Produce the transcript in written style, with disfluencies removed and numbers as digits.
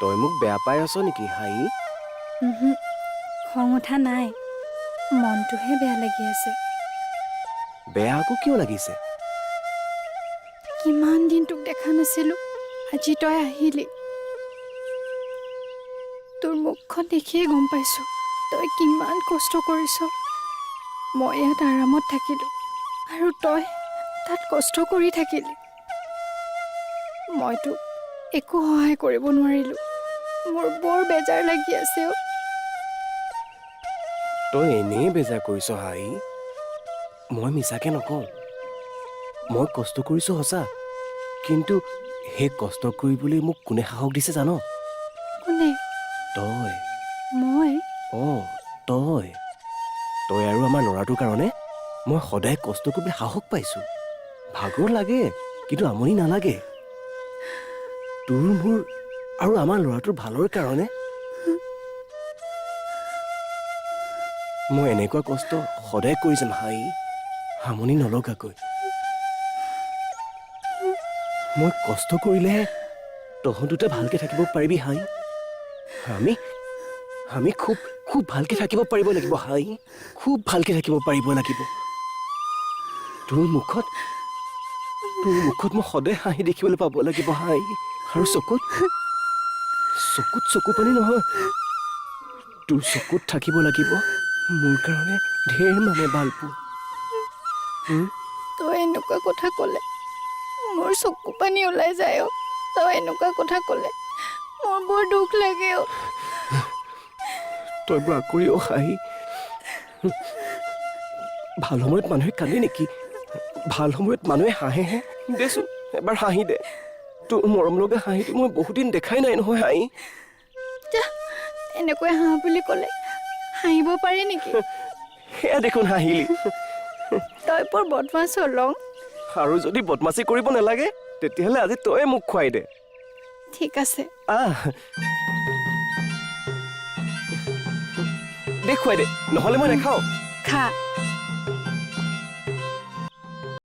তই মোক বেয়া পাই আছ নেকি হাঁহি? খং উঠা নাই, মনটোহে বেয়া লাগি আছে। বেয়া আকৌ কিয় লাগিছে? কিমান দিন তোক দেখা নাছিলো, আজি তই আহিলি। তোৰ মুখখন দেখিয়ে গম পাইছো তই কিমান কষ্ট কৰিছ। মই ইয়াত আৰামত থাকিলো আৰু তই তাত কষ্ট কৰি থাকিলি। মইতো একো সহায় কৰিব নোৱাৰিলো, মোৰ বৰ বেজাৰ লাগি আছে অ'। তই এনেই বেজাৰ কৰিছ হাঁহি, মই মিছাকে নকওঁ। মই কষ্ট কৰিছো সঁচা, কিন্তু সেই কষ্ট কৰিবলৈ মোক কোনে সাহস দিছে জান? কোনে? তই। মই? অঁ, তই। তই আৰু আমাৰ ল'ৰাটোৰ কাৰণে মই সদায় কষ্ট কৰিবলৈ সাহস পাইছো। ভাগৰ লাগে কিন্তু আমনি নালাগে। তোৰ মোৰ আৰু আমাৰ ল'ৰাটোৰ ভালৰ কাৰণে মই এনেকুৱা কষ্ট সদায় কৰি যাম হাঁহি, আমনি নলগাকৈ। মই কষ্ট কৰিলেহে তহঁত দুটা ভালকে থাকিব পাৰিবি হাঁহি। আমি আমি খুব খুব ভালকে থাকিব পাৰিব লাগিব হাঁহি, খুব ভালকে থাকিব পাৰিব লাগিব। তোৰ মুখত মই সদায় হাঁহি দেখিবলৈ পাব লাগিব হাঁহি। আৰু চকুত চকুত চকু পানী নহয়, তোৰ চকুত থাকিব লাগিব মোৰ কাৰণে ঢেৰ মানে ভালপোৱা। তই এনেকুৱা কথা ক'লে মোৰ চকু পানী ওলাই যায় অ'। তই এনেকুৱা কথা ক'লে মোৰ বৰ দুখ লাগে অ'। তই বৰ আকুৰি অ' হাঁহি। ভাল সময়ত মানুহে কান্দে নেকি? ভাল সময়ত মানুহে হাঁহেহে। দেচোন এবাৰ হাঁহি দে। তোৰ মৰম লগা হাঁহিটো মই বহুদিন দেখাই নাই নহয় হাঁহি। যা, এনেকৈ হাঁহ বুলি ক'লে হাঁহিব পাৰি নেকি? সেয়া দেখোন হাঁহিলি। তই বৰ বদমাছ হলং। আৰু যদি বদমাচি কৰিব নালাগে তেতিয়াহ'লে আজি তয়ে মোক খুৱাই দে। ঠিক আছে। আহ, দে খুৱাই দে, নহ'লে মই নাখাওঁ। খা।